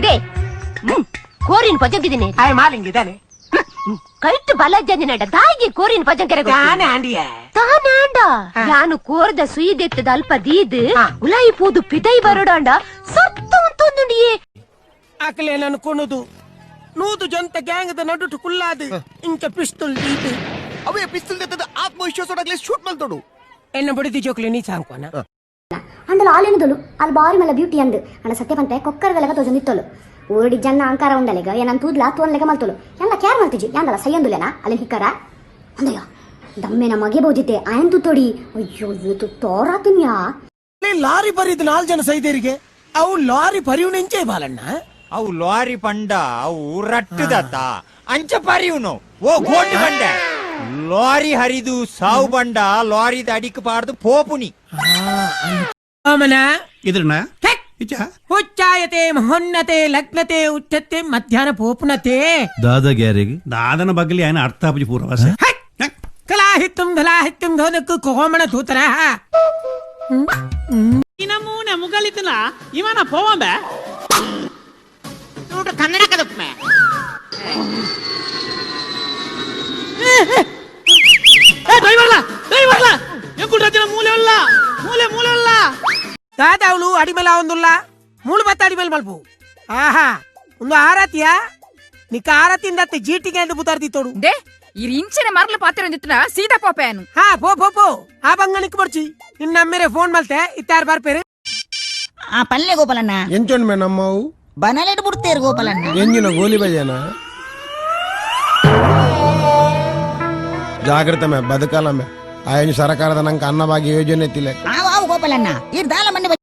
They ಕೋರಿನ ಪಜಂಕಿದ್ದೀನಿ. ಆಯ್ ಮಾಲಿಂಗಿದ್ದಾನೆ. ಕೈಟ್ ಬಲ ಜಂಜಿನಡ ದಾಯಿಗೆ ಕೋರಿನ ಪಜಂಕೆರೆ. ತಾನೇ ಆಂಡಿಯ. ತಾನಾಂಡ ಯಾನು ಕೋರ್ದ ಸುಯಿದೆತ್ತದ ಅಲ್ಪ ದೀದ್ ಉಲಾಯಿ ಪೂದು ಪಿದೈ ಬರೋಡಾಂಡ ಸತ್ತು ಅಂತೊಂದುಂಡಿಯೇ. ಅಕಲೆ ನಾನು ಕೊಣದು ನೂದು ಜೊಂತ ಗ್ಯಾಂಗ್ದ ನಡುಟು ಕುಲ್ಲಾದು ಇಂಚ ಪಿಸ್ತೂಲ್ ದೀದು. ಅವೇ ಪಿಸ್ತೂಲ್ ದೆತ್ತದ ಆತ್ಮವಿಶ್ವಾಸೋಡಗ್ಲೆ ಶೂಟ್ ಮಲ್ತೋಡು. ಎನ್ನ ಬಡಿದಿ ಜೋಕ್ಲೆ ನೀ ಸಾಂಕ್ವನ. ಅಂದಲ ಆಲೇನದಳು ಅಲ್ಲಿ ಬಾರಿ ಮಲ್ಲ ಬ್ಯೂಟಿ ಅಂದು ಅಣ್ಣ ಸತ್ಯ ಪಂತೆ ಕೊಕ್ಕರದಲೆಗ ತೋಜೊಂದಿತ್ತೋಲು. ಊರಡಿ ಜನ ಅಹಂಕಾರ ಉಂಡಲೆಗ ಏನನ್ ತೂದ್ಲಾ ತೋನ್ಲೆಗ ಮಲ್ತೋಲು. ಎಲ್ಲ ಕ್ಯಾರ್ ಮಲ್ತಿಜಿ ಯಾಂದಲ ಸೈಯಂದುಲೆನಾ ಅಲ್ಲಿನ ಹಿಕ್ಕರ ಅಂದಯ್ಯ ದಮ್ಮೆನ ಮಗೆ ಬೋಜಿತೆ ಆಯನ್ ತೂತೋಡಿ. ಅಯ್ಯೋ, ಇವತ್ತು ತೋರಾತುನ್ಯಾ. ಲಾರಿ ಬರಿದ್ ನಾಲ್ ಜನ ಸೈದೇರಿಗೆ ಅವು ಲಾರಿ ಬರಿವು ನೆಂಚೆ ಬಾಲಣ್ಣ. ಅವು ಲಾರಿ ಪಂಡ ಅವು ರಟ್ಟುದತ್ತ ಅಂಚ ಪರಿಯುನು ಓ ಗೋಟು ಬಂಡ ಲಾರಿ ಹರಿದು ಸಾವು ಬಂಡ ಲಾರಿದ ಅಡಿಕ್ ಪಾಡ್ದು ಪೋಪುನಿ. ಆಮನ. ಇದ್ರಣ ಇಚ್ಚ. ಹುಚ್ಚಾಯತೆ ಮಹೋನ್ನತೆ ಲಗ್ನತೆ ಉಚ್ಚತೆ ಮಧ್ಯಾಹ್ನ ಪೋಪುನತೆ. ದಾದ ಗ್ಯಾರಿಗೆ. ದಾದನ ಬಗ್ಲಿ ఆయన ಅರ್ಥಾಪಜಿ ಪೂರ್ವವಾಸ. ಕಲಾಹಿತ್ತುಂ ಧಲಾಹಿತ್ತುಂ ಧೋನಕ್ಕು ಕೋಮಣ ತೂತರ. ನಮೂನೆ ಮುಗಲಿತನ ಇವನ ಪೋವಂಬೆ ಕನ್ನಡ ಕದಪ್ಮೆ. ಡ್ರೈವರ್ಲ ಡ್ರೈವರ್ಲ ಎಂಕುಲ್ ಮೂಲೆ ಅಲ್ಲ ಮೂಲೆ ಮೂಲೆ ಅಲ್ಲ. ದಾದ ಅವಳು ಅಡಿಮೇಲ ಒಂದುಲ್ಲ ಮೂಳು ಬತ್ತ ಅಡಿಮೇಲೆ ಮಲ್ಪು. ಆಹಾ, ಒಂದು ಆರತಿಯಾ ನಿಕ್ಕ ಆರತಿಯಿಂದ ಜೀಟಿಗೆ ಅಂತ ಬುತಾರ್ದಿ ತೋಡು. They ಇರ್ ಇಂಚನೆ ಮರಲು ಪಾತ್ರ ಸೀದಾ ಪಾಪೇನು. ಹಾ, ಪೋ ಪೋ ಪೋ. ಆ ಬಂಗಣಿಕ್ ಬರ್ಚಿ ನಿನ್ನ ಅಮ್ಮೇರೆ ಫೋನ್ ಮಲ್ತೆ ಇತ್ತಾರು ಬರ್ಪೇರು. ಆ ಪಲ್ಯ ಗೋಪಾಲಣ್ಣ. ಎಂಚೊಂಡ್ ಮೇ ನಮ್ಮವು. ಬನಲೆಡ್ ಬಿಡ್ತೇರು ಗೋಪಾಲಣ್ಣ. ಎಂಜಿನ ಗೋಲಿ ಬಜಾನ ಜಾಗ್ರತೆ ಮೇ ಬದುಕಲ ಮೇ ಆಯನ್ ಸರಕಾರದ ನಂಗೆ ಅನ್ನಭಾಗ್ಯ ಯೋಜನೆ ತಿಲೆ. ಆವು ಆವು ಗೋಪಾಲಣ್ಣ, ಇರ್ ದಾಲ ಮಣ್ಣೆ.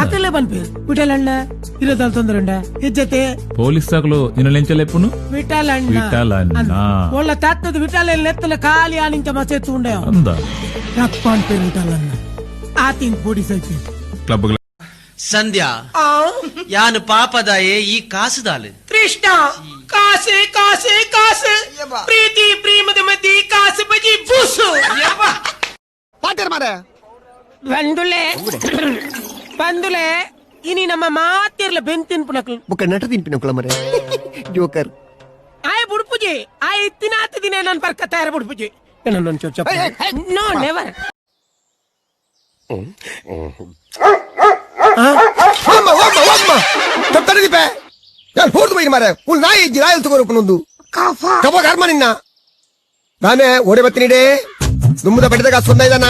ಅತ್ತಲ್ಲೇ ಬನ್ಪೇರು ವಿಠಲಣ್ಣ ಇರೋದಲ್ ತೊಂದರೆ ಉಂಡ ಇಜ್ಜತೆ. ಪೊಲೀಸ್ ತಾಕಲು ನಿನ್ನ ಲೆಂಚಲೆಪ್ಪುನು. ವಿಠಲಣ್ಣ. ವಿಠಲಣ್ಣ. ಒಳ್ಳ ತತ್ತದ ವಿಠಲ ನೆತ್ತಲ ಖಾಲಿ ಆನಿಂಚ ಮಸೆ ತೂಂಡೆ. ಅಂದ. ರಪ್ಪ ಅನ್ಪೇರು ವಿಠಲಣ್ಣ ಆತಿನ್ ಪೊಡಿ ಸೈಪಿ. ಕ್ಲಬ್. ಸಂಧ್ಯಾ, ಯಾನು ಪಾಪದಾಯೆ, ಈ ಕಾಸುದಾಲು. ಕೃಷ್ಣ, ಕಾಸು ಕಾಸು ಕಾಸು, ಪ್ರೀತಿ ಪ್ರೇಮದ ಮಧ್ಯೆ ಕಾಸು ಬಜಿ ಬೂಸು. ಪಾಟೇರ್ ಮಾರೆ. ಬಂದುಲೆ ಬಂದುಲೆ, ಇನಿ ನಮ್ಮ ಮಾತಿರ್ಲ ಬೆಂತಿನ್ ಪುನಕ್ಲು. ಬುಕ್ಕ ನಟ ತಿನ್ಪಿನ ಕುಲ ಮರೆ ಜೋಕರ್. ಆಯ್ ಬುಡ್ಪುಜಿ ಆಯ್ ಇತ್ತಿನಾತ ದಿನ ನನ್ ಪರ್ಕ ತಯಾರ ಬುಡ್ಪುಜಿ. ನನ್ನ ಚೊಚ್ಚ ನೋ ನೆವರ್. ಅಮ್ಮ ಅಮ್ಮ ಅಮ್ಮ ತಪ್ತಡಿದಿಪೆ ಯಾರು ಫೋರ್ದು ಬೈರಿ ಮಾರೆ ಉಲ್ ನಾಯಿ ಇಜ್ಜಿ ರಾಯಲ್ ತಗೋರು ಕಬ ಕರ್ಮ ನಿನ್ನ ನಾನೇ ಓಡೆ ಬತ್ತೀನಿ ದುಮ್ಮದ ಬಡಿದಾಗ ಸುಂದ ಇದಾನ.